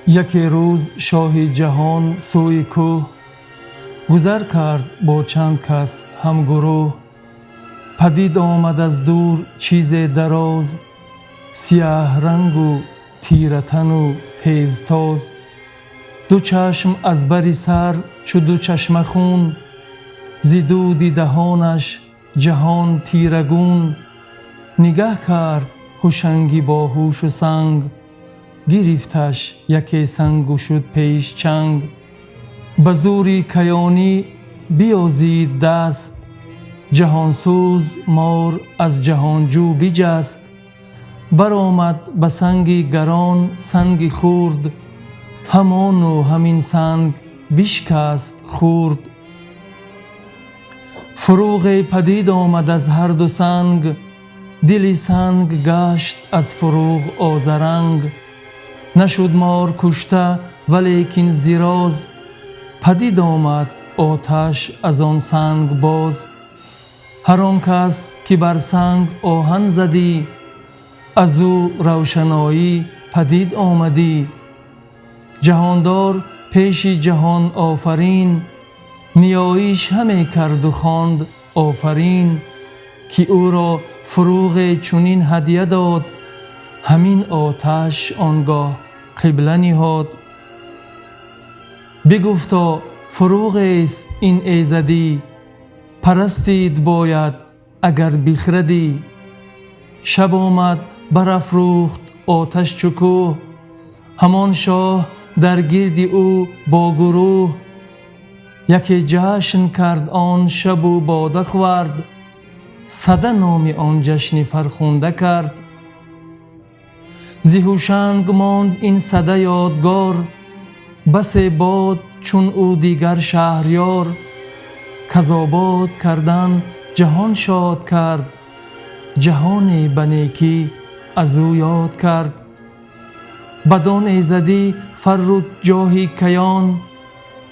Яке рӯз шоҳи ҷаҳон сӯи кӯҳ, гузар кард бо чанд кас ҳамгурӯҳ. Падид омад аз дур чизе дароз, сиёҳ ранг ва тира тан ва тезтоз. Ду чашм аз бари сар чу ду чашми хун, зи дуди даҳонаш ҷаҳон тирагун. Нигаҳ кард ҳушангӣ бо ҳуш ва санг, гирифташ яке санг ва шуд пеш чанг. Ба зӯри киёнӣ биёзид даст, ҷаҳонсӯз мор аз ҷаҳонҷӯ биҷаст. Баромад ба санги гарон санги хурд, ҳамон ва ҳамин санг бишкаст хурд. Фурӯғе падид омад аз ҳар ду санг, дили санг гашт аз фурӯғ озаранг. Нашуд мор кушта валекин зироз, падид омад оташ аз он санг боз. Ҳар он кас ки бар санг оҳан задӣ, аз ӯ равшаноӣ падид омадӣ. Ҷаҳондор пеши ҷаҳон офарин, ниёиш ҳаме кард ва хонд офарин. Ки ӯро фурӯғе чунин ҳадя дод, ҳамин оташ он гоҳ қибла ниҳод. Бигуфто фурӯғест ин эзадӣ, парастид бояд агар бихрадӣ. Шаб омад барафрӯхт оташ чу кӯҳ, ҳамон шоҳ дар гирди ӯ бо гурӯҳ. Яке ҷашн кард он шаб ва бода хӯрд, сада номи он ҷашни фархунда кард. Зи ҳушанг монд ин сада ёдгор, басе бод чун ӯ дигар шаҳриёр. Каз обод кардан ҷаҳон шод кард, ҷаҳоне ба некӣ аз ӯ ёд кард. Бад-он эзадӣ фарру ҷоҳи киён,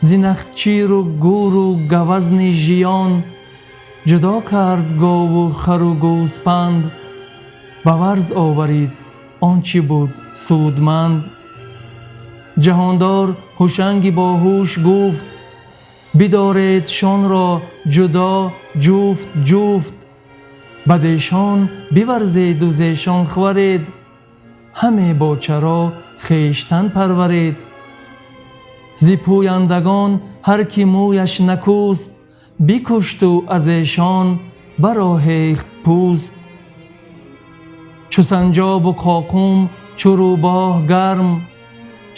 зи нахчиру гуру гавазни жиён. Ҷудо кард гову хару гӯспанд, ба варз оварид он чи буд судманд. Ҷаҳондор ҳушанги бо ҳуш гуфт, бидоред шонро ҷудо ҷуфт ҷуфт. Бад-эшон биварзеду зешон хӯред, ҳаме бо чаро хештан парваред. Зи пӯяндагон ҳар ки мӯяш накӯст, бикушту аз эшон бароҳехт пӯст. Чу санҷобу қоқум чу рӯбоҳ гарм,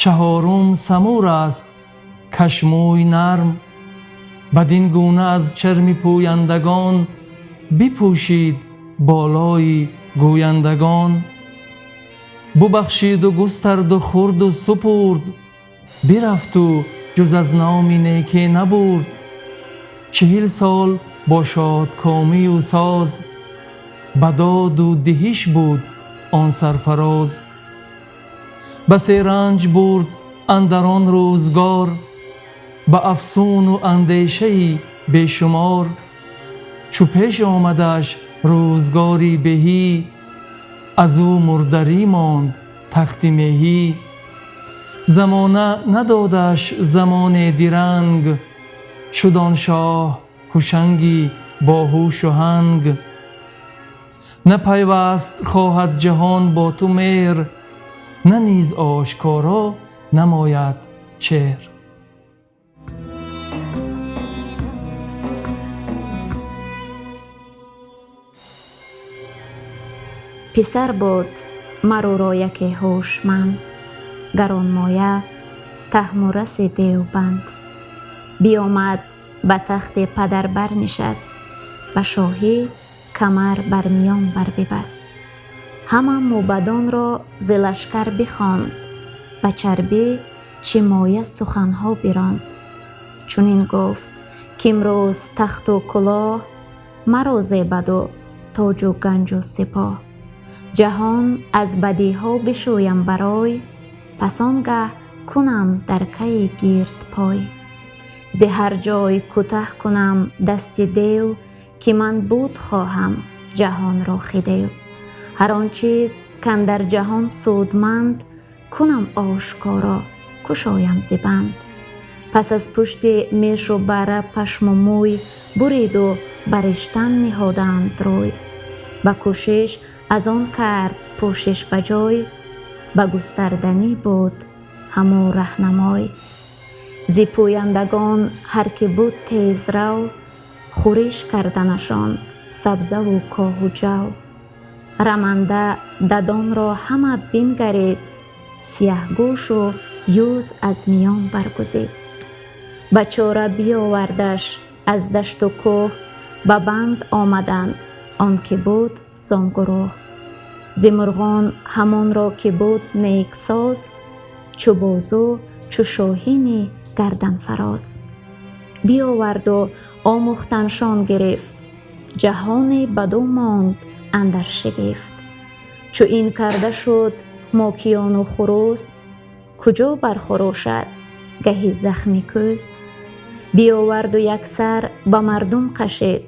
чаҳорум самур аст кашмӯй нарм. Бад-ин гуна аз чарми пӯяндагон, бипӯшид болои гӯяндагон. Бубахшиду густарду хӯрду супурд, бирафту ҷуз аз номи некӣ набурд. 40 сол бо шодкомию соз, ба доду диҳиш буд он сарфароз. Басе ранҷ бурд андар он рӯзгор, ба афсуну андешаи бешумор. Чу пеш омадаш рӯзгори беҳӣ, аз ӯ мурдарӣ монд тахти меҳӣ. Замона надодаш замоне диранг, шуд он шоҳ ҳушангӣ бо ҳушу ҳанг. На пайваст хоҳад ҷаҳон бо ту меҳр, на низ ошкоро намояд чеҳр. Писар буд маруро яке ҳушманд, гаронмоя Таҳмураси девбанд. Биомад ба тахти падар барнишаст, ба шоҳӣ камар бар миён барбибаст. Ҳама мӯбадонро зи лашкар бихонд, ба чарбӣ чӣ моя суханҳо биронд. Чунин гуфт кимрӯз тахту кулоҳ, маро зебаду тоҷу ганҷу сипоҳ. Ҷаҳон аз бадиҳо бишӯям барой, пас он гаҳ кунам дар кайи гирд пой. Зи ҳар ҷой кӯтаҳ кунам дасти дев, ки ман буд хоҳам ҷаҳонро хидев. Ҳар он чиз кандар ҷаҳон судманд, кунам ошкоро кушоям зи банд. Пас аз пушти мешу бара пашму мӯй буриду бариштан ниҳоданд рӯй. Ба кӯшиш аз он кард пӯшиш ба ҷой, ба густарданӣ буд ҳамо раҳнамой. Зи пӯяндагон ҳар ки буд тезрав, хӯриш карданашон сабзаву коҳу ҷав. Раманда дадонро ҳама бингарид, сияҳгӯшу юз аз миён баргузид. Ба чора биёвардаш аз дашту кӯҳ, ба банд омаданд он ки буд зон гурӯҳ. Зи мурғон ҳамонро ки буд нексоз, чу бозу чу шоҳини гарданфароз. Биёварду омӯхтаншон гирифт, ҷаҳоне баду монд андар шигифт. Чу ин карда шуд мокиёну хурӯс, куҷо бархурӯшад гаҳи захми кӯс? Биёварду яксар ба мардум кашид,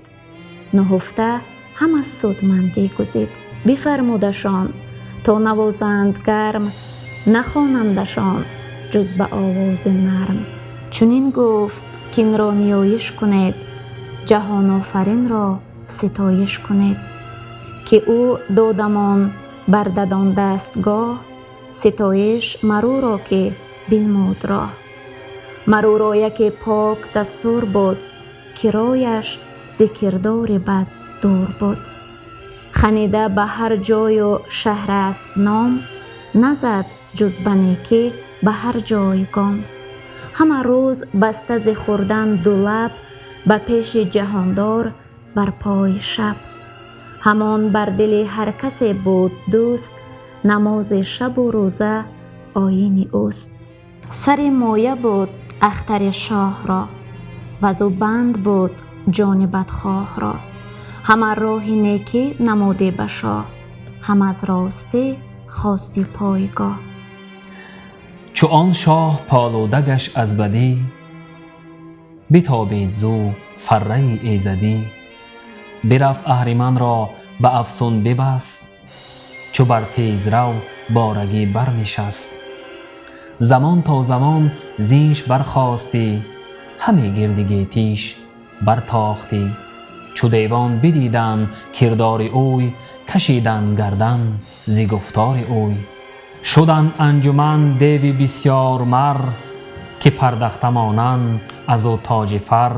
нуҳуфта ҳама судмандӣ гузид. Бифармудашон то навозанд гарм, нахонандашон ҷуз ба овози нарм. Чунин гуфт кинро ниёиш кунед, ҷаҳонофаринро ситоиш кунед, ки ӯ додамон бар дадон дастгоҳ, ситоиш маруро ки бинмуд роҳ. Маруро яке пок дастур буд, ки рояш зи кирдори бад дур буд. Ханида ба ҳар ҷою шаҳр асп ном, назад ҷуз ба некӣ ба ҳар ҷой гом. Ҳама рӯз баста зи хӯрдан ду лаб, ба пеши ҷаҳондор бар пой шаб. Ҳамон бар дили ҳар касе буд дӯст, намози шабу рӯза оини ӯст. Сари моя буд ахтари шоҳро, вазу банд буд ҷони бадхоҳро. Ҳама роҳи некӣ намудӣ ба шоҳ, ҳам аз ростӣ хости пойгоҳ. Чу он шоҳ полуда гашт аз бадӣ, битобид зӯ фарраи эзадӣ. Бирафт аҳриманро ба афсун бибаст, чу бар тезрав борагӣ барнишаст. Замон то замон зинш бархостӣ, ҳаме гирди гетиш бартохтӣ. Чу девон бидиданд кирдори ӯй, кашиданд гардан зи гуфтори ӯй. Шуданд анҷуман деви бисёр мар, ки пардахта монанд аз ӯ тоҷи фар.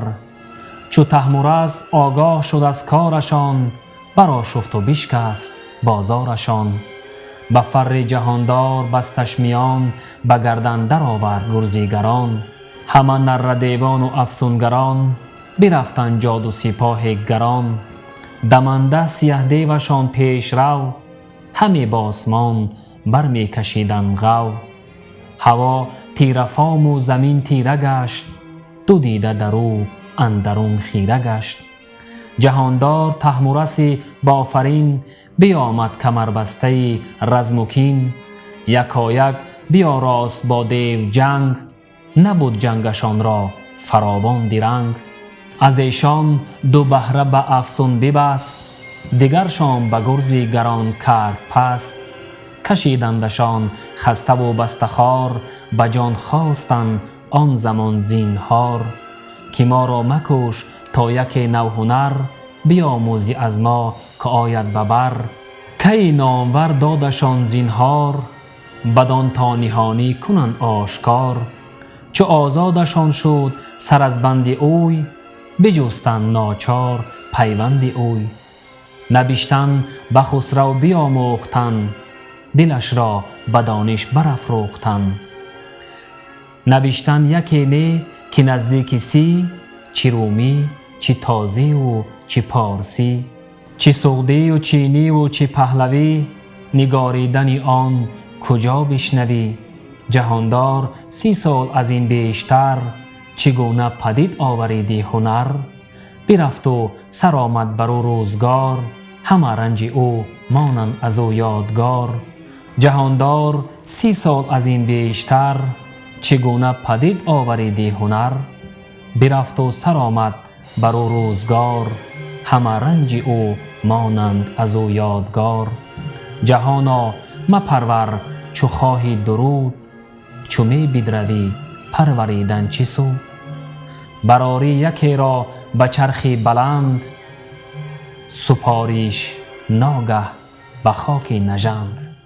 Чу Таҳмурас огоҳ шуд аз корашон, барошуфту бишкаст бозорашон. Ба фарри ҷаҳондор басташ миён, ба гардан даровард гурзигарон. Ҳама наррадевону афсунгарон, бирафтанд ҷоду сипоҳи гарон. Даманда сияҳдевашон пешрав, ҳаме ба осмон бармекашиданд ғав. Ҳаво тирафому замин тира гашт, ду дида дар ӯ андарун хира гашт. Ҷаҳондор Таҳмураси бофарин, биёмад камарбастаи разму кин. Якояк биёрост бо дев ҷанг, набуд ҷангашонро фаровон диранг. Аз эшон ду баҳра ба афсун бибаст, дигаршон ба гурзи гарон кард паст. Кашидандашон хаставу бастахор, ба ҷон хостанд он замон зинҳор. Ки моро макуш то яке навҳунар, биомӯзӣ аз мо ки ояд ба бар. Кай номвар додашон зинҳор, бадон то ниҳонӣ кунанд ошкор. Чу озодашон шуд сар аз банди ӯй, биҷустанд ночор пайванди ӯй. Набиштан ба Хусрав биомӯхтанд, дилашро ба дониш барафрӯхтанд. Набиштан яке не ки наздики 30, чи румӣ, чи тозиву чи порсӣ, чи суғдию чиниву чи паҳлавӣ, нигоридани он куҷо бишнавӣ? Ҷаҳондор 30 сол аз ин бештар, чӣ гуна падид оваридӣ ҳунар? Бирафту сар омад бар ӯ рӯзгор, ҳама ранҷи ӯ монанд аз ӯ ёдгор. Ҷаҳондор 30 сол аз ин бештар, чӣ гуна падид оваридӣ ҳунар? Бирафту сар омад бар ӯ рӯзгор, ҳама ранҷи ӯ монанд аз ӯ ёдгор. Ҷаҳоно мапарвар чу хоҳӣ дуруд, Чу мебидравӣ, парваридан чӣ суд? Барорӣ якеро ба чархи баланд, супориш ногаҳ ба хоки нажанд.